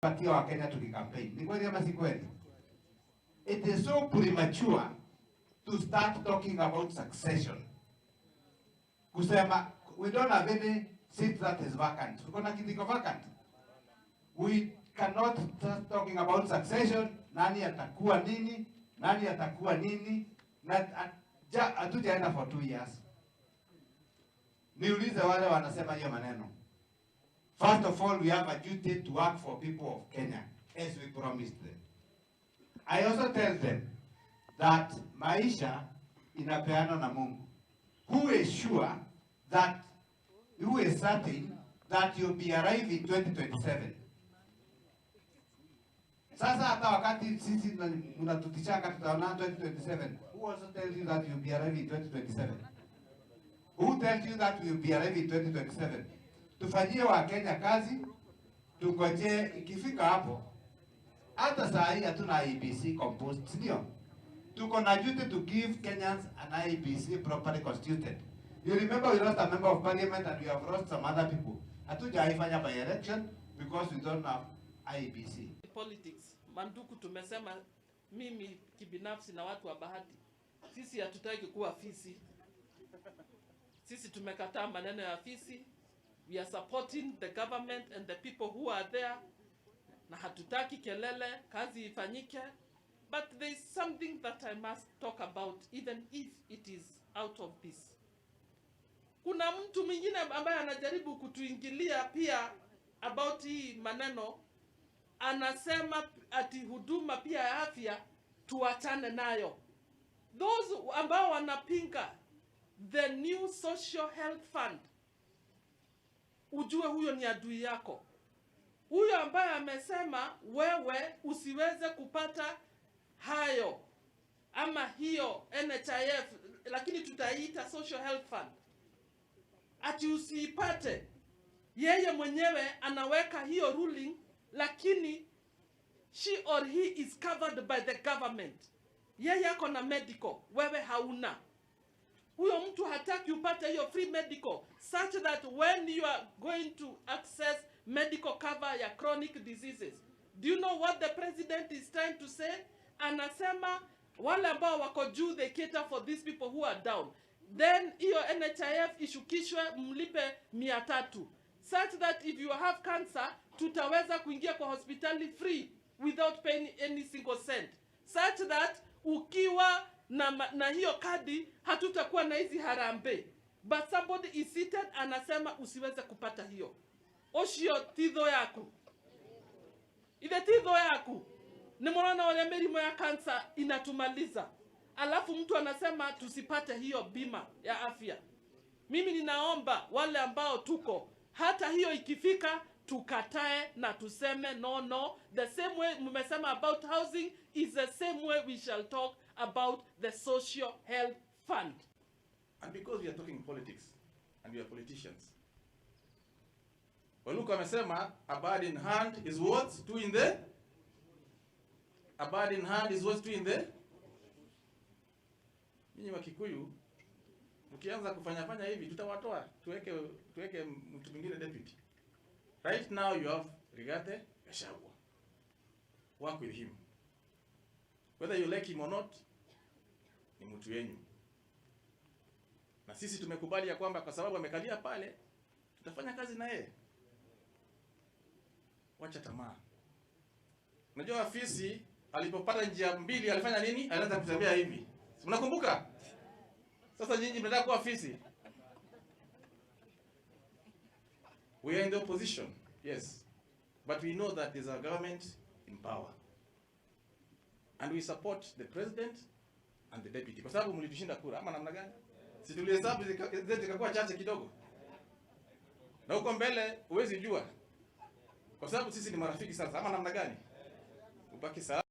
Tulipatia Wakenya tukicampaign. Ni kweli ama si kweli? It is so premature to start talking about succession. Kusema we don't have any seat that is vacant. Tuko na kiti iko vacant. We cannot start talking about succession. Nani atakuwa nini? Nani atakuwa nini? Na hatujaenda for 2 years. Niulize wale wanasema hiyo maneno. First of all, we have a duty to work for people of Kenya as we promised them. I also tell them that maisha inapeanwa na Mungu. Who is sure that, who is certain that you'll be arriving in 2027? Sasa hata wakati sisi mnatutishanga tutaona 2027, who also tells you that you'll be arriving in 2027? Who tells you that we'll be arriving in 2027? Tufanyie Wakenya kazi, tungojee ikifika hapo. Hata saa hii hatuna IEBC composed, si ndio? Tuko na duty to give Kenyans an IEBC properly constituted. You remember we lost a member of parliament and we have lost some other people. Hatujaifanya by election because we don't have IEBC. Politics. Mandugu, tumesema mimi kibinafsi na watu wa Bahati, sisi hatutaki kuwa fisi. Sisi tumekataa maneno ya fisi. We are supporting the government and the people who are there, na hatutaki kelele, kazi ifanyike. But there is something that I must talk about, even if it is out of this. Kuna mtu mwingine ambaye anajaribu kutuingilia pia about hii maneno, anasema ati huduma pia ya afya tuachane nayo. Those ambao wanapinga the new social health fund, ujue huyo ni adui yako. Huyo ambaye amesema wewe usiweze kupata hayo ama hiyo NHIF, lakini tutaiita social health fund, ati usiipate, yeye mwenyewe anaweka hiyo ruling, lakini she or he is covered by the government. Yeye ako na medical, wewe hauna. Huyo mtu hataki upate hiyo free medical, such that when you are going to access medical cover ya chronic diseases. Do you know what the president is trying to say? Anasema wale ambao wako juu, they cater for these people who are down. Then hiyo NHIF ishukishwe, mlipe 300, such that if you have cancer, tutaweza kuingia kwa hospitali free without paying any single cent, such that ukiwa na hiyo kadi hatutakuwa na hizi harambee. But somebody is seated, anasema usiweze kupata hiyo. Ucio ti thũ yaku, ithe ti thũ yaku. Nĩ mũrona ũrĩa mĩrimũ ya cancer inatumaliza, alafu mtu anasema tusipate hiyo bima ya afya. Mimi ninaomba wale ambao tuko, hata hiyo ikifika, tukatae na tuseme no. The same way mmesema about housing is the same way we shall talk about the social health fund. And because we are talking politics and we are politicians, Waluka amesema a bird in hand is worth two in the a bird in hand is worth two in the. Nyinyi wa Kikuyu mkianza kufanya fanya hivi, tutawatoa, tuweke mtu mwingine deputy. Right now you have Rigathi Gachagua. Work with him. Whether you like him or not, ni mtu yenyu. Na sisi tumekubali ya kwamba kwa sababu amekalia pale, tutafanya kazi na yeye. Wacha tamaa. Unajua fisi alipopata njia mbili alifanya nini? Alianza kutembea hivi. Si mnakumbuka? Sasa nyinyi mnataka kuwa fisi. We are in the opposition, yes. But we know that there's a government in power. And we support the president and the deputy. Kwa sababu mlitushinda kura ama namna gani? Si tulihesabu zetu zikakuwa chache kidogo. Na huko mbele huwezi jua. Kwa sababu sisi ni marafiki sasa ama namna gani? Ubaki sawa.